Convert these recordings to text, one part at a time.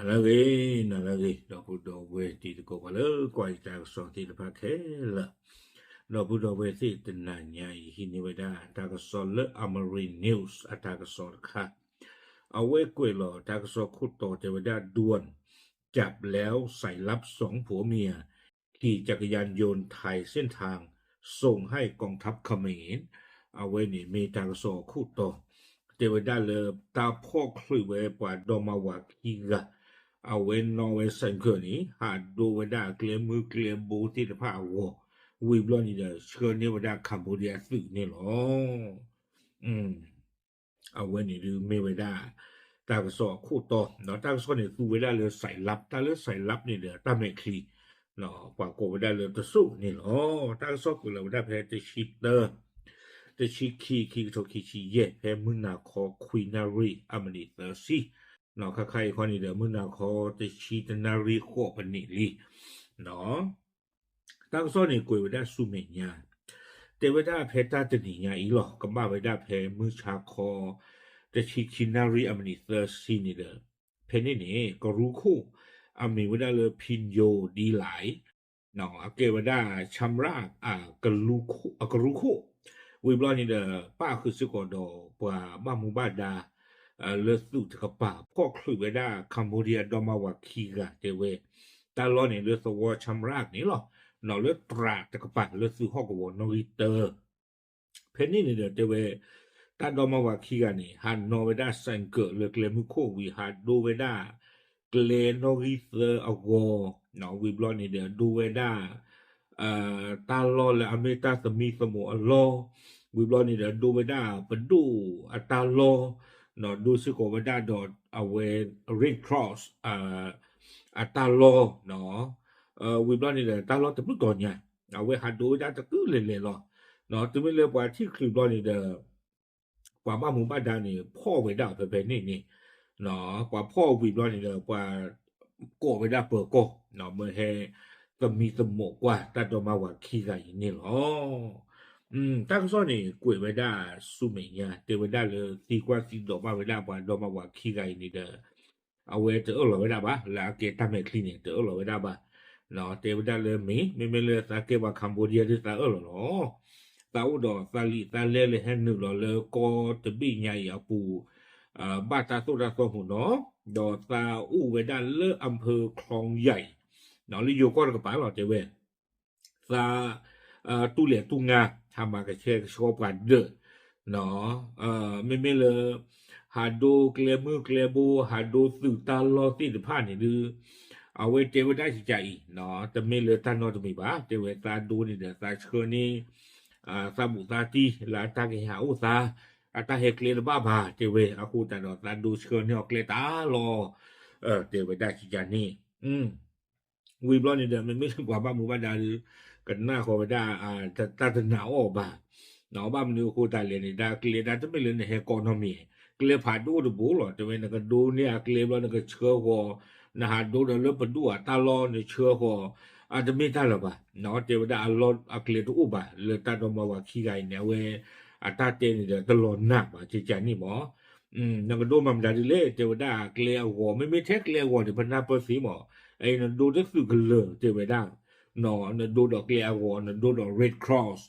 နၤလၢအဂ့ၤ, နၤလၢအဂ့ၤ, ဒီပုၢ်ဒီဝဲၢ်တံၤသကိး ပှၤလၢကွၢ်ယတၢ်ကစီၣ်သ့ၣ်တဖၣ်ခဲလၢာ်, ဒီပုၢ်ဒီဝဲၢ်သ့ၣ် တနၤညါအံၤ ဟံးန့ၢ်ဝဲဒၣ်တၢ်ကစီၣ်လၢ Amari News အတၢ်ကစီၣ်တခါ, အဝဲကွဲးလီၤတၢ်ကစီၣ်ခိၣ်တီတဲဝဲဒၣ် ด่วน จับแล้วสายลับสองผัวเมีย ขี่จักรยานยนต์ไถเส้นทาง ส่งให้กองทัพเขมร အဝဲန့ၣ်မ့ၢ်တၢ်ကစီၣ်အခိၣ်တီ, တဲဝဲဒၣ်လၢ တၢ်ဖီၣ်ချုးဝဲပှၤဒီမါဝၤခံဂၤ, အဝဲနီၣ်ဝဲ ဆိုင်ကယ် န့ၣ် ဟးဒိဝဲဒၣ်ကျဲမုၢ်ကျဲဘိသ့ၣ်တဖၣ်အဂီၢ်, ဝံၤဘျီန့ၣ်ဒီး ဆှၢန့ၢ်ဝဲဒၣ် Cambodia သုးန့ၣ်လီၤ. အဝဲန့ၣ်ဒုးမ့ၢ်ဝဲဒၣ် တၢ်ကစီၣ်အခိၣ်တီ, ဒီးတၢ်ကစီၣ်န့ၣ်သူဝဲဒၣ်လၢ สายลับ, တၢ်လၢ สายลับ န့ၣ်ဒီး တၢ်မဲာ်ချံ, ပှၤကိးဝဲဒၣ်လၢတစိၢ်န့ၣ်လီၤ. တၢ်ကစီၣ်ကွဲးလီၤဝဲဒၣ်ဖဲတဆံတၢ, တဆံခံ, ခံကထိခံဆံယဲၢ် ဖဲမုၢ်နၤခီခွံနၣ်ရံၣ်အမံးနံးသၢဆံ, ခါခါအံၤခီန့ၣ်ဒီး မုၢ်နၤခီတဆံတနၣ်ရံၣ်ဃိးပနံးလံ တၢ်ကစီၣ်န့ၣ်ကွဲးဝဲဒၣ်ဆူမဲာ်ညါ, တဲဝဲဒၣ်ဖဲတၢ်တနံၤညါအံၤလီၤ, ကဘၣ်ဝဲဒၣ်ဖဲမုၢ်ဆါခီ တဆံခံနၣ်ရံၣ်အမံးနံးသၢဆံန့ၣ်ဒီး, ဖဲန့ၣ်န့ၣ် ကရူၢ်ခိၣ် အမံၤဝဲဒၣ်လၢ ဖံယိၤဒံလၢ်, အကဲဝဲဒၣ် ဆၣ်ရၣ် ကရူၢ်ခိၣ်, ဝံၤဘျီန့ၣ်ဒီး ပၣ်ဃုာ်စ့ၢ်ကီးဒီးပှၤဘၣ်မူဘၣ်ဒါ လၢသုးတကပၤ ဖီၣ်ချုးဝဲဒၣ် Cambodia ဒီမါဝၤခံဂၤတဲဝဲ, တၢ်လီၢ်န့ၣ်လၢသဝီဆၣ်ရၣ်န့ၣ်လီၤ, နီၢ်လၢတြးတကပၤလၢသုးဟီၣ်ကဝီၤနီၣ်ဂံၢ်တၢ ဖဲန့ၣ်န့ၣ်ဒီးတဲဝဲ, တၢ်ဒီမါဝၤခံဂၤန့ၣ် ဟးနီၣ်ဝဲဒၣ် ဆိုင်ကယ် လၢကျဲမုၢ်ခိၣ်ဝံၤ ဟးဒိဝဲဒၣ် ကျဲနီၣ်ဂံၢ်သၢအဂီၢ်, ဝံၤဘျီန့ၣ်ဒီးဒိဝဲဒၣ် တၢ်လီၢ်လၢအမ့ၢ်တၢ်သမံသမိးအလီၢ်, ဝံၤဘျီန့ၣ်ဒီးဒိဝဲဒၣ်ပဒိၣ်အတၢ်လီၢ်, ဒိစ့ၢ်ကီးဝဲဒၣ်ဒီးအဝဲ Red Cross အတၢ်လီၢ်, ဝံၤဘျီန့ၣ်ဒီးတၢ်လီၢ်တဘျုးတီၤညါ, အဝဲဟးဒိဝဲဒၣ်တကုာ်လဲၤလဲၤလီၤ. တုၤမ့ၢ်လၢပှၤထံၣ်ချုးဘျီန့ၣ်ဒီး ပှၤဘၣ်မူဘၣ်ဒါန့ၣ် ဖီၣ်ဝဲဒၣ်ဖဲဖဲန့ၣ်န့ၣ်, ပှၤဖီၣ်ဝံၤဘျီန့ၣ်ဒီး ပှၤကိးဝဲဒၣ်ပၢၤကီၢ် မ့ၢ်ဟဲသမံသမိးကွၢ်တၢ်ဒီမါဝၤခံဂၤအံၤန့ၣ်လီၤ. တၢ်ကစီၣ်န့ၣ် ကွဲးဝဲဒၣ်ဆူမဲာ်ညါ တဲဝဲဒၣ်လၢသံကွၢ်သံဒိးဘၣ်ဝဲဒၣ်ပှၤဒီမါဝၤခံဂၤအံၤန့ၣ်ဒီး အဝဲတအၢၣ်လီၤဝဲဒၣ်ဘၣ် လၢအကဲတၢ်မဲာ်ချံန့ၣ် တအၢၣ်လီၤဝဲဒၣ်ဘၣ်. တဲဝဲဒၣ်လၢမ့ၢ် မ့မ့ၢ်လၢသးကဲပှၤ Cambodia ဒုးသးအၢၣ်လီၤလီၤ. သးအိၣ်ဒီးသးလံာ်သးလဲလၢဟဲနုာ်လီၤလၢကီၢ်တဘ့ၣ်ညါအံၤအပူၤ ဘၣ်တၢ်သိၣ်တၢ်သီမူၤနီၤ, ဒီးသးအိၣ်ဝဲဒၣ်လၢ อำเภอคลองใหญ่ လၢယိၤကီၢ်တကပၤလီၤ တဲဝဲ သး တူၢ်လဲၣ်တူၢ်ငါ ဟးမၤကဆှဲကဆှီပှၤဒၢး, မ့မ့ၢ်လၢ ဟးဒိကျဲမုၢ်ကျဲဘိ ဟးဒိသုးတၢ်လီၢ်သ့ၣ်တဖၣ်န့ၣ်ဒုး အဝဲတဲဝဲဒၣ်ကကးအံၤ, တမ့ၢ်လၢတၢ်နီတမံၤဘၣ် တဲဝဲ သးဒိန့ၣ်ဒီးသးဆှၢန့ၢ် သးဘူးသးတံၢ်လၢအတၢ်ကဟဲဟးအိၣ်သး အတၢ်ဟဲကျဲတဘၣ်ဘၣ် တဲဝဲ အဃိသတးဒီးသးဒိဆှၢန့ၢ်အီၤကျဲတၢ်လီၢ်, တဲဝဲဒၣ်ကကးန့ၣ် ဝံၤဘျီန့ၣ်ဒီး မ့မ့ၢ်လၢပှၤဘၣ်မူဘၣ်ဒါဒီး ကနၣ်ဃီဝဲဒၣ် တၢ်တနာ်အီၤဘၣ်, ဘၣ်မနုၤအဃိသတးလဲၣ်န့ၣ် ဒၣ်ကျဲဒၣ်တမ့ၢ်လၢနဟဲကိးနီတမံၤ, ကျဲဖးဒိၣ်တဘိလီၤ တဲဝဲ နကဒိန့ၢ်အကျဲဘျီ နကဆှၢဃီၤ, နဟးဒိဒီးလၢပဒိၣ်အတၢ်လီၢ် နဆှၢဃီၤ, အတမ့ၢ်တၢ်လၢၤဘၣ်, တဲဝဲဒၣ်အလီၢ်အကျဲတအိၣ်ဘၣ် လၢတၢ်ဒီမါဝၤခံဂၤအံၤန့ၣ် အဝဲ အတၢ်တဲန့ၣ်ဒီးတလီၤနာ်ဘၣ် ကကးန့ၣ်မး နကဒိမၤမတၤဒ်လဲၣ် တဲဝဲဒၣ်ကျဲအဂီၤ မ့မ့ၢ်ထဲကျဲအဂီၤန့ၣ် ပနၢ်ပၢၢ်သ့မး, အံၤနဒိတသုးကလၢၤ တဲဝဲဒၣ်, နဒိဒီးကျဲအဂီၤ နဒိဒီး Red Cross,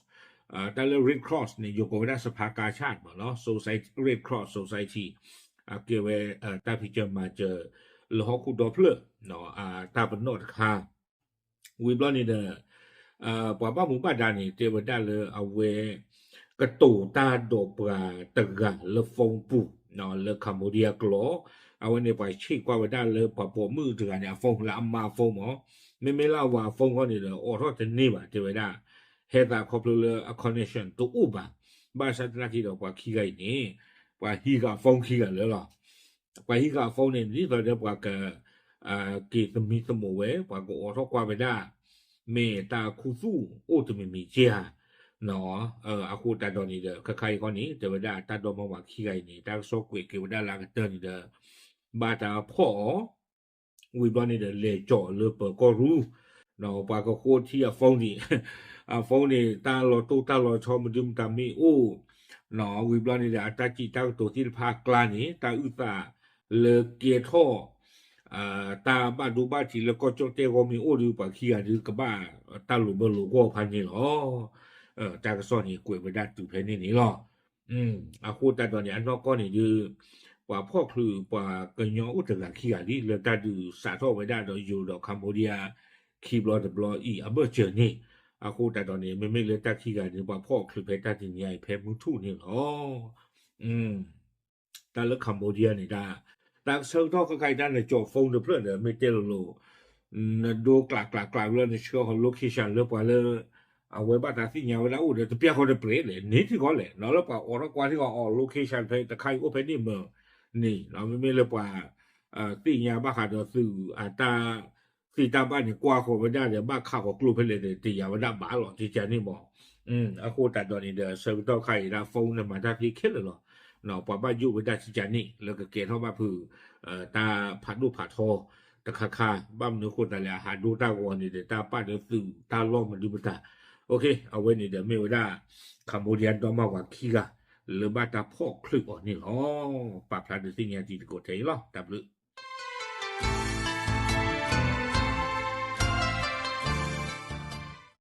တၢ်လၢ Red Cross န့ၣ် ယိၤကိးဝဲဒၣ် สภากาชาด မးလီၤ Red Cross Society အကဲဝဲ တၢ်ဖံးစၢၤမၤစၢၤ လၢဟီၣ်ခိၣ်ဒီဖျၢၣ် တၢ်ပနီၣ်တခါ ဝံၤဘျီန့ၣ်ဒီး ပှၤဘၣ်မူဘၣ်ဒါန့ၣ် တဲဝဲဒၣ်လၢအဝဲ ကတိၤတၢ်ဒီးပှၤတဂၤလၢ phone ပူၤ လၢ Cambodia ကျိာ်, အဝဲန့ၣ်ပှၤဆ့ၣ်ကွၢ်ဝဲဒၣ်လၢပှၤပိာ်မုၣ်တဂၤန့ၣ်အ phone လၢအမါအ phone မး, မ့မ့ၢ်လၢအဝၤအ phone ဃီန့ၣ်ဒီး အိးထီၣ်တန့ၢ်ဘၣ် တဲဝဲဒၣ်, ဟဲသးခီဖျိလၢအ connection တအိၣ်ဘၣ်, ဘၣ်ဆၣ်သနာ်က့ဒီးပှၤခံဂၤအံၤန့ၣ် ပှၤဟံးဃာ် phone ခံဂၤလၢာ်လီၤ. ပှၤဟံးဃာ် phone န့ၣ် ဒ်သိးဒီးပှၤက က့ၤသမံသမိးဝဲ ပှၤကအိးထီၣ်ကွၢ်ဝဲဒၣ် မ့ၢ်တၢ်ခူသူၣ်အိၣ်တမံၤမံၤက့ဧါ, အဃိသတးဒီးန့ၣ်ဒီး ခဲခါအံၤဃီန့ၣ် တဲဝဲဒၣ်တၢ်ဒီမါဝၤခံဂၤအံၤန့ၣ် တၢ်ကစီၣ်ကွဲးက့ၤဝဲဒၣ်လၢအကတၢၢ်န့ၣ်ဒီး ဘၣ်တၢ်ဖီၣ်အီၤ ဝံၤဘျီန့ၣ်ဒီး လဲၤကၠီၣ်လၢပၢၤကီၢ်ရူၢ်, ပှၤကဃိထံအ phone န့ၣ်, အ phone န့ၣ် တၢ်လီၤတိၢ်တၢ်လီၤဆီ မဒုမတၤမ့ၢ်အိၣ်, ဝံၤဘျီန့ၣ်ဒီး အတၢ်စံးတၢ်ကတိၤသ့ၣ်တဖၣ်အကျါန့ၣ် တၢ်အုၣ်သးလၢကဲထီၣ် တၢ်ဘၣ်ဒိဘၣ်ထံးလၢကီၢ်ကၠီၣ်တဲၣ်ဂီၢ်မ့ၢ်အိၣ်ဒီး ပှၤခံဂၤဒုးကဘၣ်တၢ်လိာ်ဘၢလိာ်ကွီၢ်ဖးန့ၣ်လီၤ. တၢ်ကစီၣ်န့ၣ်ကွဲးဝဲဒၣ်တုၤဖဲန့ၣ်န့ၣ်လီၤ. အဃိသတးဒီးန့ၣ် အနီၢ်ကီၢ်န့ၣ်ဒုး ပှၤဖီၣ်ချုးပှၤကညီအိၣ်တဂၤခံဂၤလံ လၢတၢ်ဒုးစးထီၣ်ဝဲဒၣ်ဒီးယိၤဒီး Cambodia ခံဘျီတဘျီအံၤအဘၢၣ်စၢၤန့ၣ်, အဃိသတးဒီးန့ၣ် မ့မ့ၢ်လၢတၢ်ခံဂၤန့ၣ် ပှၤဖီၣ်ချုးဖဲတၢ်တနံၤအံၤဖဲမုၢ်ထူၣ်န့ၣ်လီၤ. တၢ်လၢ Cambodia န့ၣ်ဒၣ် တၢ်ကဆၢကတီၢ်ခဲခါအံၤ တၢ်နကၠီ phone တဖျၢၣ်ဒီး မ့ၢ်တဲလိၤလိၤ နဒိကျးကျးကျးလၢနဆှၢဃီၤ location လၢပှၤလၢ အဝဲဘၣ်သးသ့ၣ်ညါဝဲဒၣ်အိၣ်ဒီး တပျၢ်ဃီတပြဲးလဲၣ် န့ၣ်ထံကီၢ်လဲၣ် ဒီးလၢပှၤအိးထီၣ်ကွၢ်ထံကီၢ်အီၤ location ဖဲတခါအံၤအိၣ်ဖဲန့ၣ်မ့ၢ်န့ၣ် မ့မ့ၢ်လၢပှၤ သ့ၣ်ညါဘၣ်ဃးဒီးသုးအတၢ်သ့တၢ်ဘၣ်န့ၣ် ကွၢ်ဃီၤဝဲဒၣ်ဒီး ဘၣ်ခးဃီၤကျိဖဲလဲၣ်ဒီး တယာ်ဝဲဒၣ်ဘၣ်လီၤ ထံကၢန့ၣ်မး. အဃိသတးဒီးန့ၣ်ဒီး ဆၢကတီၢ်ခါအံၤဒၣ် phone န့ၣ်မၤတၢ်သ့ခဲလၢာ်လီၤ. ပှၤဘၣ်ယိၣ်ဝဲဒၣ်ထံကၢန့ၣ် လၢကကဲထီၣ်ဘၣ်ဖုး တၢ်ဖးဒိၣ်ဖးထီတခါခါ ဘၣ်မနုၤအဃိသတးလဲၣ် အဟးဒိတၢ်ဂီၤန့ၣ်ဒီး တၢ်ပာ်ဒုးသုးတၢ်လီၢ်မနုၤမတၤ အဝဲန့ၣ်ဒီးမ့ၢ်ဝဲဒၣ် Cambodia ဒီမါဝၤခံဂၤ လၢဘၣ်တၢ်ဖီၣ်ချုးအီၤန့ၣ်လီၤ. ပာ်ဖျါဒုးသ့ၣ်ညါတံၤသကိးထဲအံၤလီၤ. တၢ်ဘျုး